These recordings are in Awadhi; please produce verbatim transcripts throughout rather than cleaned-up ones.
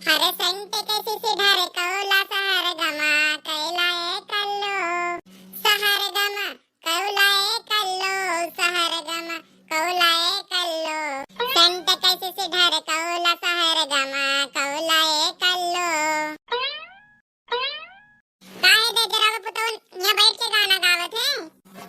हर संत कैसे से ढर कौला सहर गमा कैला ए कल्लो, सहर गमा कौला ए कल्लो, सहर गमा कौला ए कल्लो। संत कैसे से ढर कौला सहर गमा कौला ए कल्लो। काहे दहिजरवा के पुतौल यहाँ बैठ के गाना गावत है?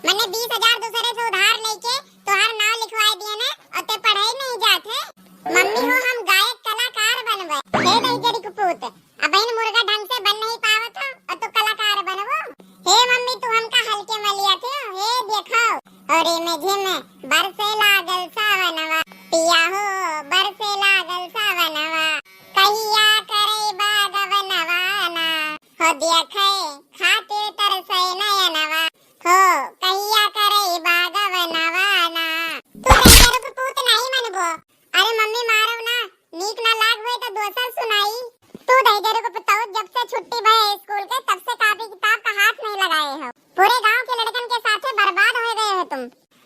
मने बीस हजार दूसरे से उधार लेके तोहार नाव लिखवाए दिए ने और ते पढ़ाई नहीं जात है। मम्मी हो हम गायक कलाकार बनबे। हे दहिजरी के पूत, अबहिन मुर्गा ढंग से बन नहीं पावत हो और तू कलाकार बनबो? हे मम्मी तू हमका हल्के में लिया थे। हे देखो, और इमे झिम बरसे लागल सावनवा, पिया हो बरसे लागल सावनवा, कहिया करे बागवनवा ना। हो देखे खातिर तरसै नयनवा, हो कहिया करे बागवनवा ना। तू दहिजरू के पूत नहीं मनबो। अरे मम्मी मारब ना, नीक ना लाग होई तो दोसर सुनाई। तू दहिजरू के पुतौत जब से छुट्टी भए स्कूल के तब से कापी किताब का हाथ नहीं लगाए हो। पूरे गांव के लड़कन के साथे बर्बाद हो गए हो तुम।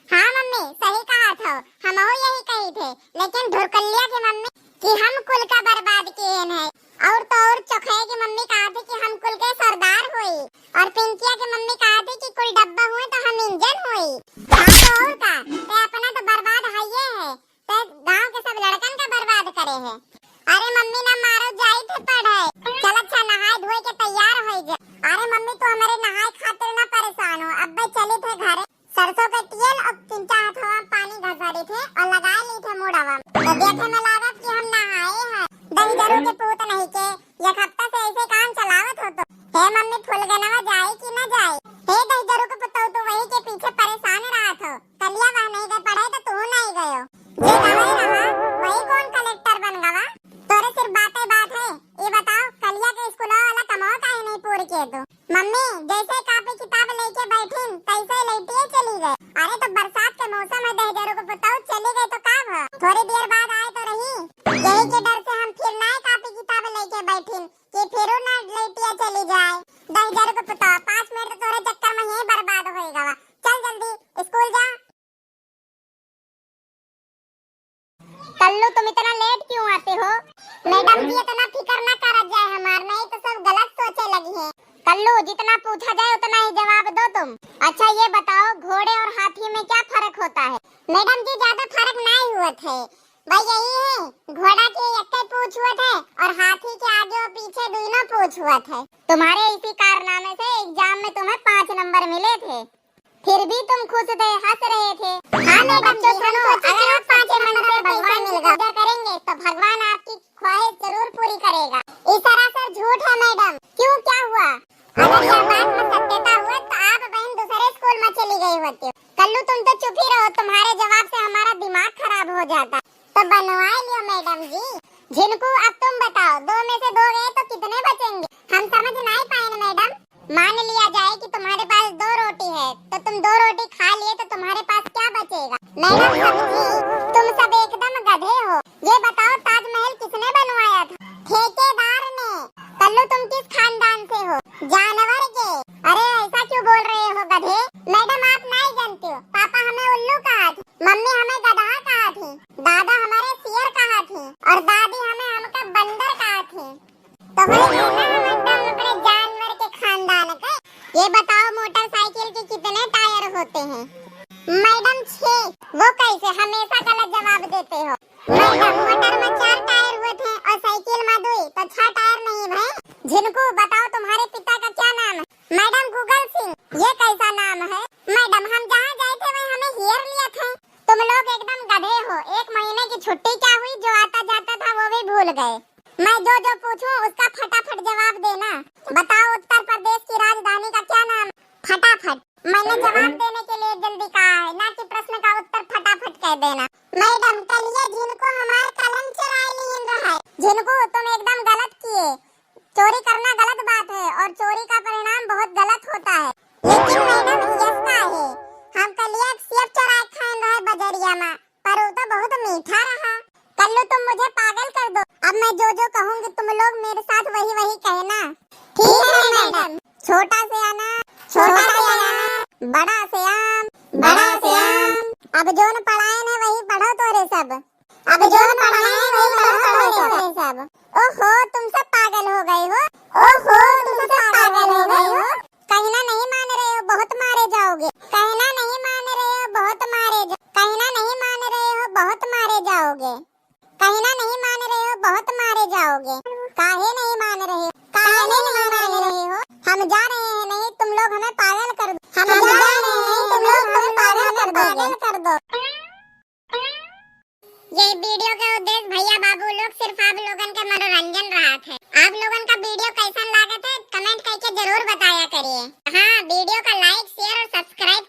हाँ मम्मी, सही कहा था, हमहू यही कही थे, लेकिन ढुरकलिया के मम्मी कि हम कुल का बर्बाद किए हैं। और तो और चोखई की मम्मी कहा थी कि हम कुल के सरदार होई, और पिंकिया की मम्मी कहा थी कि कुल डब्बा हुए तो हम इंजन होई। हाँ तो और का, ते अपना तो बर्बाद हइये है, ते गांव के सब लड़कन का बर्बाद करे है। अरे मम्मी ना मारो, जाई थे पढ़े। चल अच्छा नहाए धोए के तैयार होई जा। अरे मम्मी तू हमारे नहाए खातिर ना परेशान हो, अब मैं चली थे घरे। सरसों के तेल और तीन चार हथवा पानी घसरी थे और लगाए ली थे मुड़वा। तो देखे में लागत कि हम नहाए हैं। दहिजरू के पूत नहीं के, एक हफ्ता से ऐसे काम चलावत हो तो। हे मम्मी फुलगनवा जाई कि ना जाई? हे दहिजरू के पुतौ तू वही के पीछे परेशान रहत हो। कलिया वह नहीं गए पढ़े तो तू नहीं गयो। जे गए रहा वही कौन कलेक्टर बन गवा? तोरे सिर्फ बातें बात है। ये बताओ कलिया के स्कूल वाला कमवा काहे नहीं पूर किए तू? मम्मी, जैसे कापी किताब लेके बैठिन, तैसे लेटिए चली गए। अरे, तो बरसात के मौसम है, दहिजरू के पुतौ चली गए तो का भा? थोड़ी देर बाद आए तो रही। यही के डर से हम फिर ना कापी किताब लेके बैठिन कि फिर ना लेटिए चली जाए। दहिजरू के पुतौ, पाँच मिनट तो तोरे चक्कर में यही बर्बाद होई गवा। चल जल्दी स्कूल जा। कल्लू, तुम इतना लेट क्यों आते हो? मैडम जी, इतना फिकर ना करा जाए हमार, नहीं तो सब गलत सोचे लगी हैं। कल्लू, जितना पूछा जाए उतना ही जवाब दो तुम। अच्छा ये बताओ, घोड़े और हाथी में क्या फर्क होता है? मैडम जी, ज्यादा फर्क नहीं हुआ थे, भाई यही है, घोड़ा के एक ही पूछ हुआ थे और हाथी के आगे और पीछे दोनों पूछ हुआ थे। तुम्हारे इसी कारनामे से एग्जाम में तुम्हें पाँच नंबर मिले थे। फिर भी तुम खुश थे, हंस रहे थे। हाँ मैडम जी, सुनो, अगर आप सच्चे मन से भगवान की पूजा करेंगे तो भगवान आपकी ख्वाहिश जरूर पूरी करेगा। ये सरासर झूठ है मैडम। क्यों, क्या हुआ? अगर यह बात में सत्यता हुआ तो आप बहन दूसरे स्कूल में चली गई होती। कल्लू, तुम तो चुप ही रहो, तुम्हारे जवाब से हमारा दिमाग खराब हो जाता। तो बनवा लियो मैडम जी। झिनकू, अब तुम बताओ, दो में से दो गए तो कितने बचेंगे? हम समझ नहीं पाए न मैडम। मान लिया जाए कि तुम्हारे पास दो रोटी है, तो तुम दो रोटी खा लिए तो तुम्हारे पास क्या बचेगा? मैडम सब्जी, तुम सब एकदम गधे हो। ये बताओ, ताजमहल किसने बनवाया था? ठेकेदार ने। कल्लू, तुम किस खानदान से हो? जानवर के। अरे, ऐसा क्यों बोल रहे हो गधे? मैडम, आप नहीं जानते हो, पापा हमें उल्लू कहा थे, मम्मी हमें गधा कहा थी, दादा हमारे शेर कहा थी और दादी हमें हमका बंदर कहा थी। तो वही है ना, हम एकदम अपने जानवर के खानदान के। ये बताओ, मोटरसाइकिल के कितने टायर होते हैं? मैडम, छह। वो कैसे? हमेशा गलत जवाब देते हो। मैडम, मोटर में चार टायर हुए थे और साइकिल में दो, तो छह टायर नहीं भए? झिनकू, बताओ, तुम्हारे पिता का क्या नाम है? मैडम, गूगल सिंह। ये कैसा नाम है? मैडम, हम जहाँ गए थे, वहीं हमें हेर लिया था। तुम लोग एकदम गधे हो। एक महीने की छुट्टी क्या हुई, जो आता जाता था, वो भी भूल गए। मैं जो जो पूछूं, उसका फटाफट जवाब देना। बताओ, उत्तर प्रदेश की राजधानी का क्या नाम? फटाफट। मैंने जवाब देने के लिए जल्दी कहा है, ना कि प्रश्न का उत्तर फटाफट कह देना। मैडम, कलिया झिनकू हमार कलम चुराए लिहिन रहा है। झिनकू, तुम एकदम गलत किए। चोरी करना गलत बात है और चोरी का परिणाम बहुत गलत होता है। लेकिन मैडम, यस का है, हम कलिया सेब चुराए खाएन रहे बजरिया में, पर वो तो बहुत मीठा रहा। कल्लू, तुम मुझे पागल कर दो। अब मैं जो जो कहूँगी, तुम लोग मेरे साथ वही वही कहना। ठीक है मैडम। छोटा से आना, छोटा से आना, बड़ा से आम, बड़ा से आम। अब जोन पढ़ाए न वही पढ़ो तोरे सब। अब जोन पढ़ाए न वही पढ़ो तोरे सब। ओहो, तुम जाओगे। कहना नहीं मान रहे हो, बहुत मारे जाओगे। काहे नहीं मान रहे हो? काहे नहीं मान रहे हो? हम जा रहे हैं, नहीं तुम लोग हमें पागल कर दो। हम जा रहे हैं, नहीं तुम लोग हमें पागल कर दो। ये वीडियो का उद्देश्य भैया बाबू लोग सिर्फ आप लोगन के मनोरंजन रहत है। आप लोगन का वीडियो कैसन लागत है, कमेंट करके जरूर बताया करिए। हाँ, वीडियो का लाइक, शेयर और सब्सक्राइब